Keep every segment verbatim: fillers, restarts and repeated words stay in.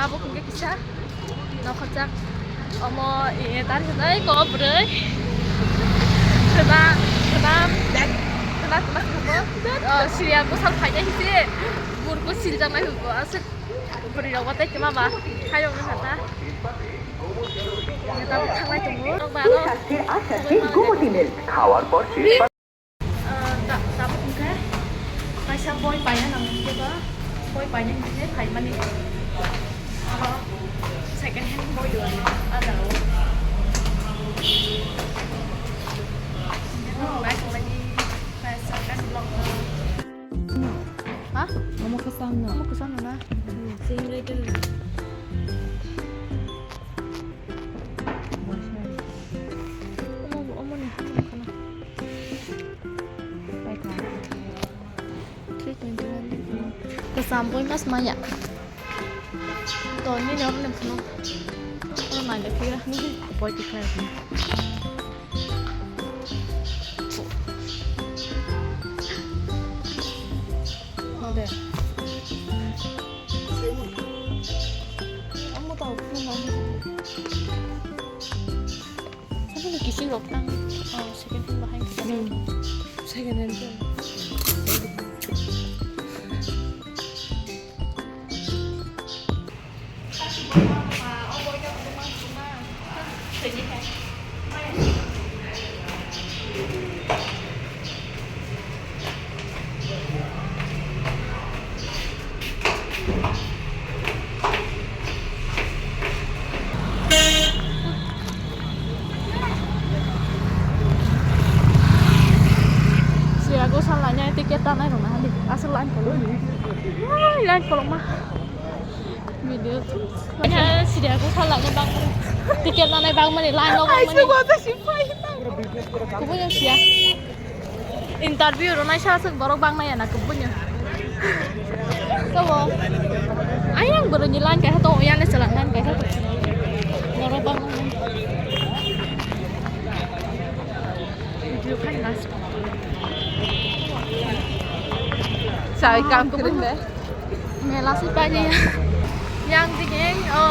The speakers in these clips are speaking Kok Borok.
Abo hwnkhe kisa nokhorjak. Omo, e, tar hinai ko bwrwi. Khwna, khwna, khwna, khwna, khwna. O, Shreya Ghoshal phainai hise. Burko siljaknai hwnkhe aswk bwrwi rok tei kwma ba. Khairoknai kha ta. Neta bo thanglai tongo. Nokbar o. Sweet Gumoti milk. খাওয়ার পর শেষ Ah, ta-, tabuk hwnkhe kaisa boi paina nang hwnkhe ba, boi paina hwnkhe phaimani. Abo second hand boi o, ah jagao. Hwnkhe norok naithokmani kaisa kani vlog no. Ha? Omo kwcham no. Omo kwcham no na? Hmm, same rate no. Omo bo, omo ni. Three twenty one. Kwcham boi mas maya. To nini omo ni phunuk. Omo nai le phira. Boi tikhlai phunuk. Ode. Omo to phunuk nai. Omo ni kiching rok tang. Oh, second hand bahai. Hmm. Second hand. Shreya Ghoshal lainai ticket tanai rwna hadi aswk line kolok. Ai, line kolokma. Video. Shreya Ghoshal lainai bang. Ticket tanai bang mani line lok mani. Kubui no siya. Interview rwnai sa aswk borok bang nai ya na kubui no. Sabo. Ayang borok ni line kaisa tongo, yang le selang line kaisa tongo. Borok bang nai. Video khai nas. Sai kam krim de. Mela se pailiya. Yang digi, o,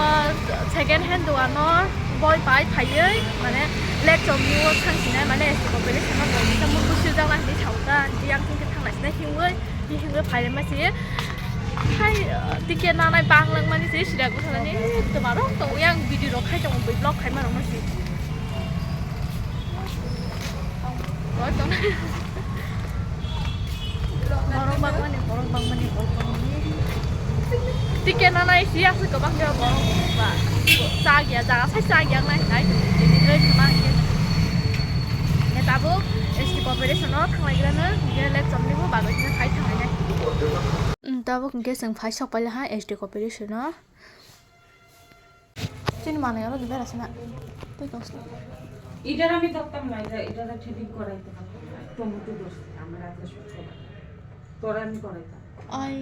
second hand dogano boi pai phaiwi, mane, late chomni o thang sinai, mane, S T competition o boi kisa murku swijak nang di thangkha, yang thang thang nai sinai himwi, himwi phai ma si. Hai, ticket nanai bang lang mani si, sida ko thani, toma rok to yang video rok khai tong, vlog khai ma rok ma si. Borok bangmani, borok bangmani, borok bangmani. Ticket nanai si aswk kwbang khe borok ba. Chak ya, jaga sai chak ya nai, nai. Oi, kwbang khe. Ne tabuk S T competition o thanglai grano, ne late chomni bo bagwi khe phai thanglai nai. Tabuk hwnkhe chwng phai sok paila ha S T competition o. Chini manwi oro di berasana. Tei tongsi. এটার আমি ধরতাম না, এটা, এটা তো থ্রেডিং করাইতে হবে। টমেটো ধরছি, আমার আজকে শুক্রবার। তোর আমি করাইতাম। আই।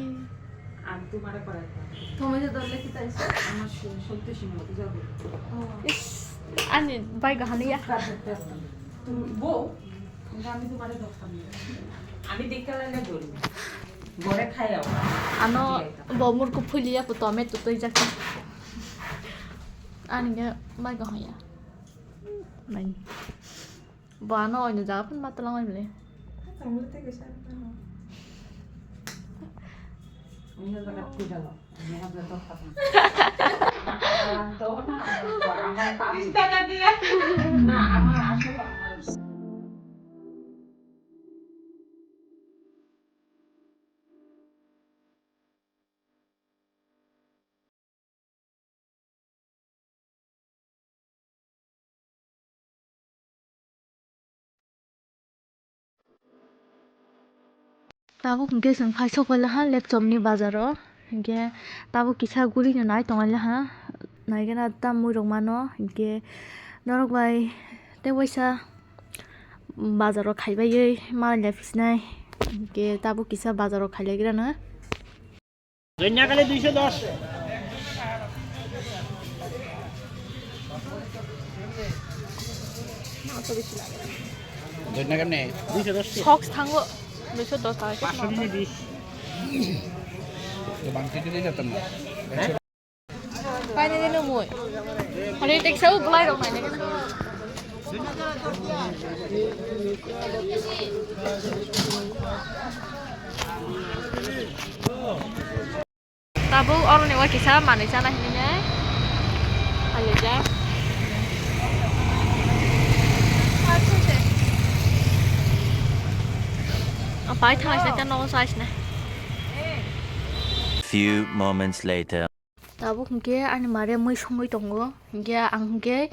আমি তোমারে করাইতাম। টমেটো ধরলে কি তাই? আমার স-, সন্তোষী মতো যাবো। ও। ইস, ani bai gahani ya. তুমি বউ, কিন্তু আমি তোমারে ধরতাম না। আমি দেখতে লাগলে ধরবো। ঘরে খাই আবার। Ano, bo murku phuliya ko tomato twi jak. Ani ge bai gahani ya. Nai. Bo ano oino jaga phano ma twlang bai bwle. Ang le tei kaisa ano. Oino jaga thwi jalo. Oino jaga thwi jalo. Ang to na, ang to, ang to. Bis taka diya. Na, ang asol, ang asol. Tabuk hwnkhe chwng phai sok phaila ha Lepchomni bazaro, hwnkhe tabuk kisa gurino nai tonglaha, naigena tamwi rok mano, hwnkhe norok bai tei waisa bazaro khaibaiwi ma lephisnai, hwnkhe tabuk kisa bazaro khailaigrano. Donya kali duiso dos. Donya kali duiso dos. Socks thango duiso dos taka. Paanch so ni bis. Bang titi dia jatan na. Paina de no moi. Hore teksa u bulai rok naina. Tabuk oroni o kisa manui chana hinwi nai. Alijak. Apai thanglai sina nogo chai sina. Few moments later. Tabuk hinkhe ani mare mui songwi tongo. Hinkhe ang hinkhe,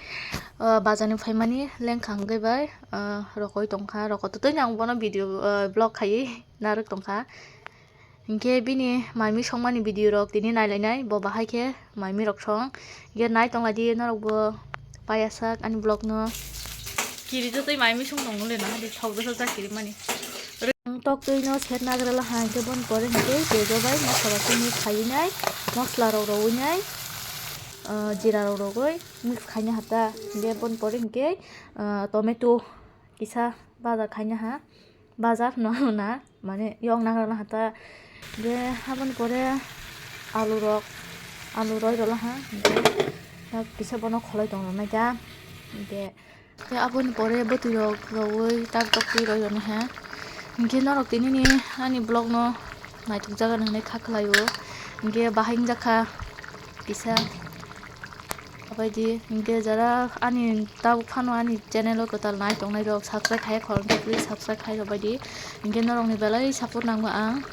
ah, bazar ni phaimani lengkha hinkhe bai, ah, rokoi tongkha. Rokototwi ang bono video, ah, vlog khaiwi narwk tongkha. Hinkhe bini maimi songmani video rok tini nailainai, bo bahai khe maimi rok song. Hinkhe nai tonglaidi norokbo payasak ani vlog no. Kiri jotoi maimi song tongmole na hadi thok jasa ja kiri mani. Ang toktwi no set nagra laha hinkhe boni pore hinkhe tejo bai mosla rok mix khaiwi nai, mosla rok rowui nai, ah, jira rok rogwi mix khaina hata. Hinkhe boni pore hinkhe, ah, tomato kisa baja khaina ha. Bajar no na, mane, yok nagra na hata. Hinkhe aboni pore alu rok, alu roi rwla ha. Hinkhe tak kisa bono kholai tong rwnai da. Hinkhe, hinkhe aboni pore bwtwi rok rowui tak tok twi roi rwnai ha. Hinkhe norok tini ni ani vlog no naithok jaga hinwi kha khlai o. Hinkhe bahai wngjakha kisa. Abaidi hinkhe jara ani tabuk phano ani channel o kwtal nai tongnai rok subscribe khai khoroknwi please subscribe khai rwbaidi. Hinkhe norokni belai support nango ang.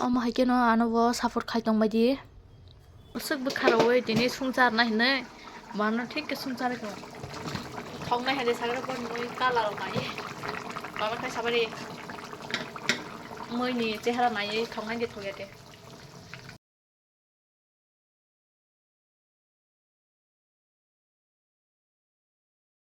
Omo hai kheno ano bo support khai tongbaidi. Bwswk bwkha rwui tini songchar na hinwi mano thik khe songchar khe. Thoknai hai de sagra boni mui colour rok nai. Mama khai sabari muini chehra nai thoknai de thokya de.